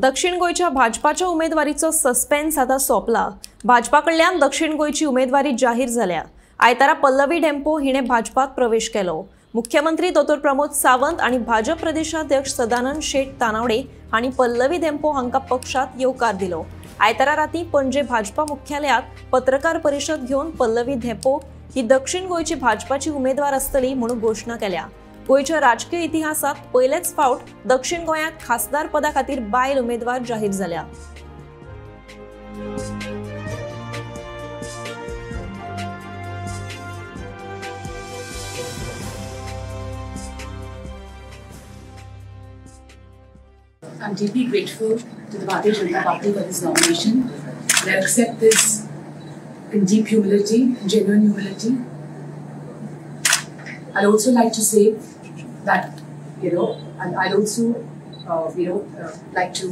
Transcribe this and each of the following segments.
दक्षिण गोंयच्या भाजपाच्या उमेदवारीचो सस्पेन्स आता सोंपला। भाजपा कडल्यान दक्षिण गोंयची उमेदवारी जाहीर जाल्या। आयतारा पल्लवी धेंपो हिणे भाजपात प्रवेश केलो। मुख्यमंत्री दोतोर प्रमोद सावंत आणि भाजप प्रदेशाध्यक्ष सदानंद शेट तानावडे हांणी पल्लवी धेंपो हांकां पक्षात येवकार दिलो। आयतारा राती पणजे भाजपा मुख्यालयात पत्रकार परिषद घेवन पल्लवी धेंपो ही दक्षिण गोंयची भाजपाची उमेदवार आसतली म्हणून घोशणा केल्या। गोंयच्या राजकीय इतिहासात पयलेच फावट दक्षिण गोंयांत खासदार पदा खातीर बायल उमेदवार जाहीर जाल्या। I'm deeply grateful to the Bharatiya Janata Party for this nomination. I accept this in deep humility, genuine humility. I'd also like to say that, and I'd also, like to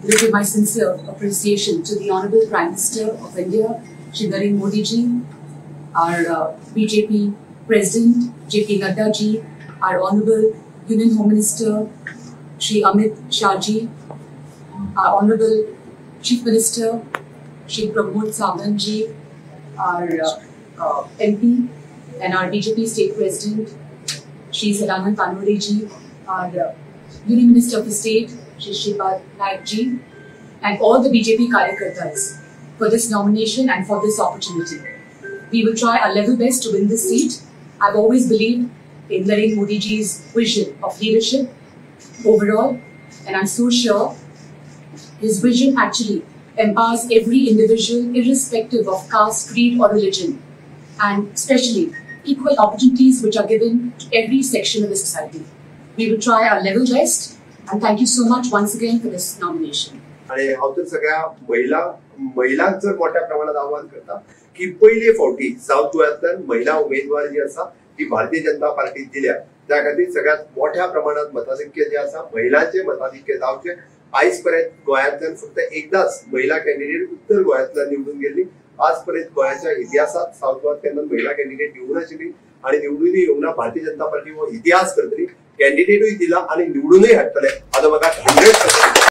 give my sincere appreciation to the Honorable Prime Minister of India, Shri Narendra Modi ji, our BJP President, J.P. Nadda ji, our Honorable Union Home Minister, Shri Amit Shah ji, our Honorable Chief Minister, Shri Pramod Sawant ji, our MP and our BJP State President, Shri Sadanand Tanavade ji, our Union Minister of the State, Shri Shripad Naik ji, and all the BJP Karyakartas for this nomination and for this opportunity. We will try our level best to win this seat. I've always believed in Narendra Modi ji's vision of leadership overall, and I'm so sure his vision actually empowers every individual irrespective of caste, creed or religion, and especially equal opportunities which are given to every section of the society. We will try our level best, and thank you so much once again for this nomination. आणि हांव तर सगळ्या महिलांक जर मोठ्या प्रमाणात आव्हान करता की पयले फावटी सावथ गोव्यांतल्यान महिला उमेदवार जी आसा ती भारतीय जनता पार्टीन दिल्या, त्या खातीर सगळ्यात मोठ्या प्रमाणात मताधिक्य जे आसा महिलांचे मताधिक्य जावचे। आयज पर्यंत गोंयांतल्यान फक्त एकदाच महिला कॅन्डिडेट उत्तर गोंयांतल्यान निवडून गेल्ली। आज पर्यंत गोंयाच्या इतिहासात सावथ गोवा केन्ना महिला कॅन्डिडेट येवंक नाशिल्ली आणि निवडूनय येवंक ना। भारतीय जनता पार्टी हो इतिहास करतली, कॅन्डिडेटूय दिला आणि निवडूनय हाडटले। आतां म्हाका 100%